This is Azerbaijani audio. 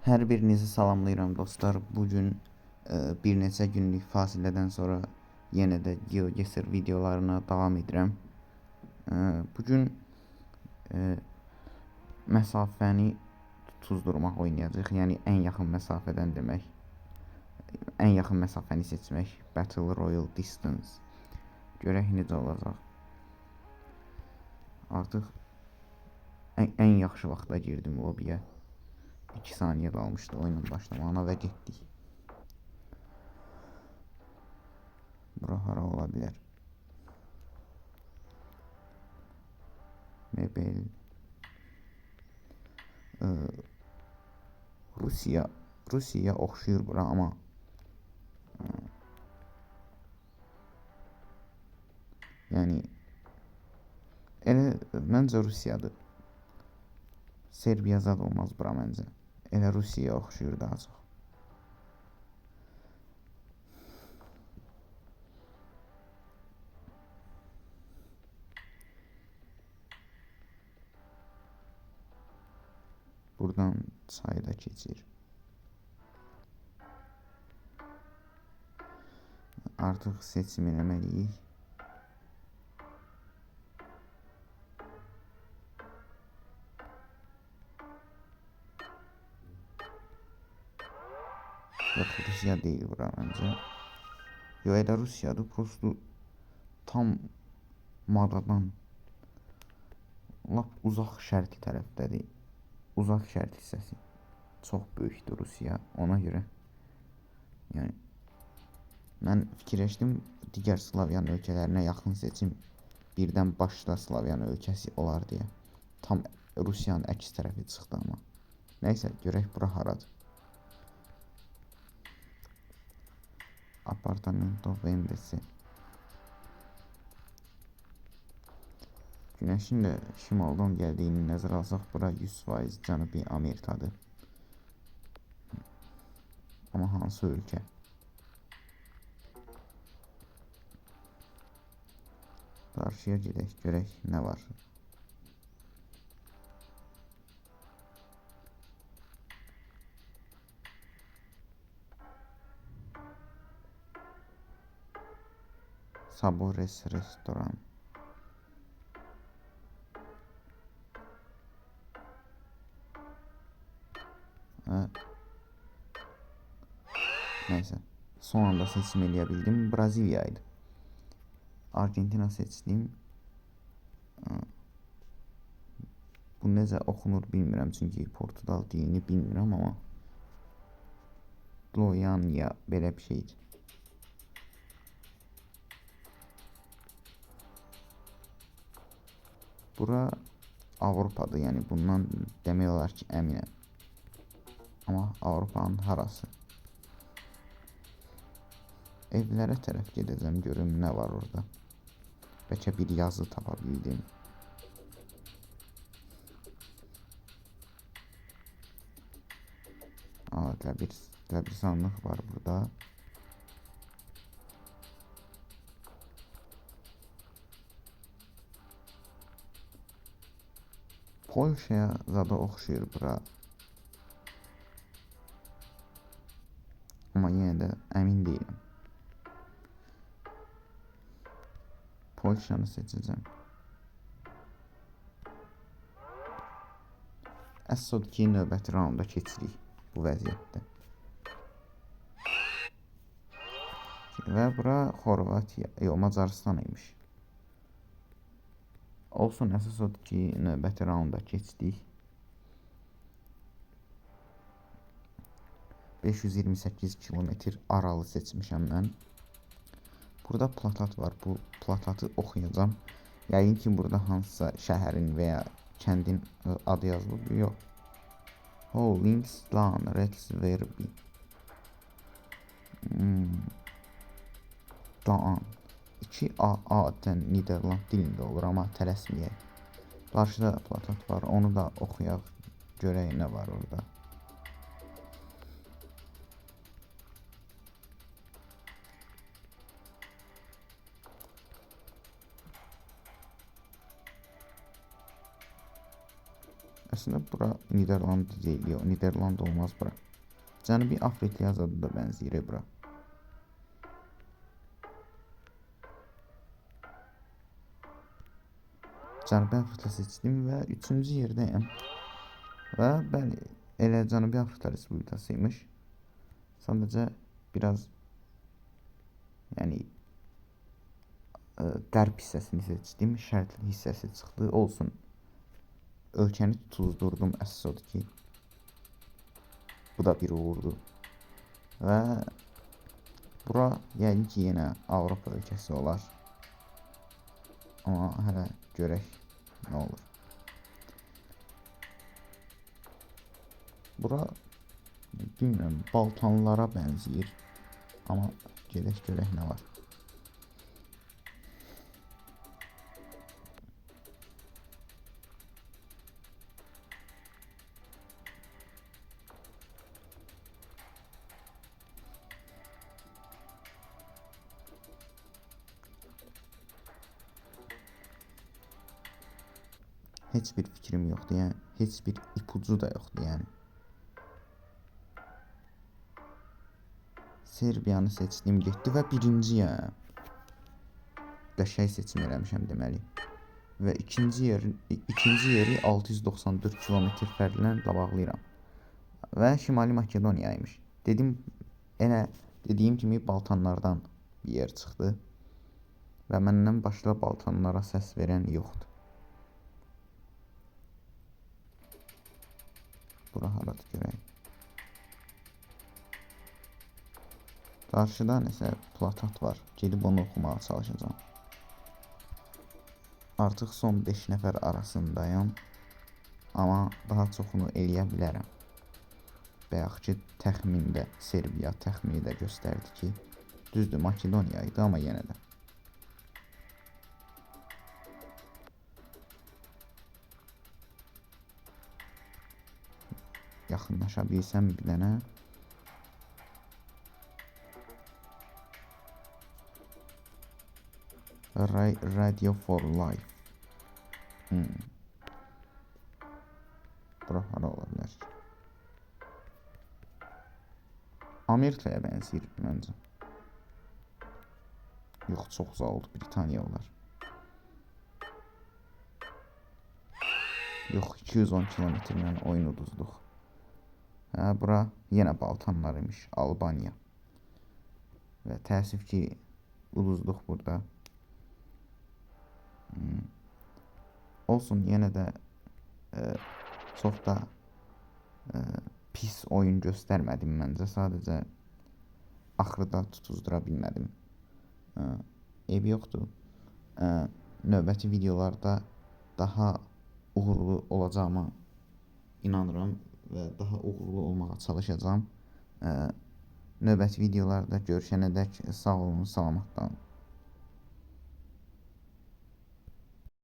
Hər birinizi salamlayıram dostlar. Bugün bir neçə günlük fasilədən sonra yenə də GeoGuessr videolarına davam edirəm. Bugün məsafəni tuzdurmaq oynayacağıq. Yəni ən yaxın məsafədən demək. Ən yaxın məsafəni seçmək. Battle Royale Distance. Görək necə olacaq. Artıq ən yaxşı vaxta girdim lobiyə. 2 saniyə qalmışdı oyunun başlamağına və getdik. Bura hara ola bilər? Mebel. Rusiya. Rusiyaya oxşayır bura amma yəni elə məncə Rusiyadır. Serbiya zad olmaz bura məncə. Elə Rusiyaya oxşayır daha çox. Buradan çay da keçir. Artıq seçim eləməliyik. Yox, Rusiya deyil bura məncə. Yox, elə Rusiyadır. Prosto tam madadan lap uzaq şərq tərəfdədir. Uzaq şərq hissəsi. Çox böyükdür Rusiya. Ona görə. Yəni mən fikirləşdim digər Slavyan ölkələrinə yaxın seçim birdən başda Slavyan ölkəsi olar deyə. Tam Rusiyanın əks tərəfi çıxdı amma. Nəysə, görək bura haradır. Apartamento vendesi. Günəşin də şimaldan gəldiyini nəzərə alsaq, bura 100% Cənubi Amerikadır. Amma hansı ölkə? Qarşıya gedək, görək nə var. Sabores restoran. Nəysə, son anda seçim eləyə bildim. Braziliya idi. Argentina seçdim. Bu necə oxunur bilmirəm, çünki Portugal dilini bilmirəm, amma Goiânia belə bir şeydir. Bura Avropadır, yəni bundan demək olar ki, əminəm. Amma Avropanın harası? Evlərə tərəf gedəcəm, görüm nə var orada. Bəlkə bir yazı tapa bildim. Qəbirstanlıq var burada. Polşaya zada oxşayır bura. Amma yenə də əmin deyiləm. Polşanı seçəcəm. Əsas odur ki, növbəti raunda keçirik bu vəziyyətdə. Və bura Xorvatiya, yox, Macaristan imiş. Olsun, əsas odur ki, növbəti raunda keçdik. 528 kilometr aralı seçmişəm mən. Burada plakat var. Bu plakatı oxuyacağam. Yəqin ki, burada hansısa şəhərin və ya kəndin adı yazılıb. Yox. Ho, links, lan, rechts, verbi. Daan. 2A adətən Niderland dilində olur, amma tələsməyək. Qarşıda da plakat var, onu da oxuyaq, görək nə var orada. Əslində bura Niderland deyil, yox, Niderland olmaz bura. Cənubi Afrikaya zadı da bənzəyir bura. Cənubi Afrika seçdim və 3-cü yerdəyəm. Və bəli, elə Cənubi Afrika Respublikasıymış. Sadəcə biraz yəni qərb hissəsini seçdim, şərq hissəsi çıxdı. Olsun. Ölkəni tutuzdurdum, əsas odur ki, bu da bir uğurdur. Və bura yəqin ki, yenə Avropa ölkəsi olar. Amma hələ görək nə olur. Bura bilmirəm, Balkanlara bənzəyir. Amma gedək görək nə var. Heç bir fikrim yoxdur, yəni heç bir ipucu da yoxdur, yəni. Serbiyanı seçdim, getdi və birinciyəm. Qəşəng seçim eləmişəm deməli. Və ikinci yeri 694 kilometr fərqlə qabaqlayıram. Və Şimali Makedoniya imiş. Dedim, elə dediyim kimi Balkanlardan bir yer çıxdı. Və məndən başqa Balkanlara səs verən yoxdur. Bura haradır görək. Qarşıda nəsə plakat var. Gedib onu oxumağa çalışacağam. Artıq son 5 nəfər arasındayam. Amma daha çoxunu eləyə bilərəm. Bayaqki təxmində, Serbiya təxmini də göstərdi ki, düzdür, Makedoniya idi, amma yenə də. Yaxınlaşa bilsəm bir dənə. Radio for Life. Bura hara ola bilər? Amerikaya bənzəyir məncə. Yox, çox uzaq oldu. Britaniya olar. Yox, 210 kilometrlə oyun uduzduq. Hə, bura yenə Balkanlar imiş, Albaniya. Və təəssüf ki, uduzduq burada. Olsun, yenə də çox da pis oyun göstərmədim məncə. Sadəcə axırda tutuzdura bilmədim. Eybi yoxdur. Növbəti videolarda daha uğurlu olacağıma inanıram və daha uğurlu olmağa çalışacağam. Növbəti videolarda görüşənədək sağ olun, salamat qalın.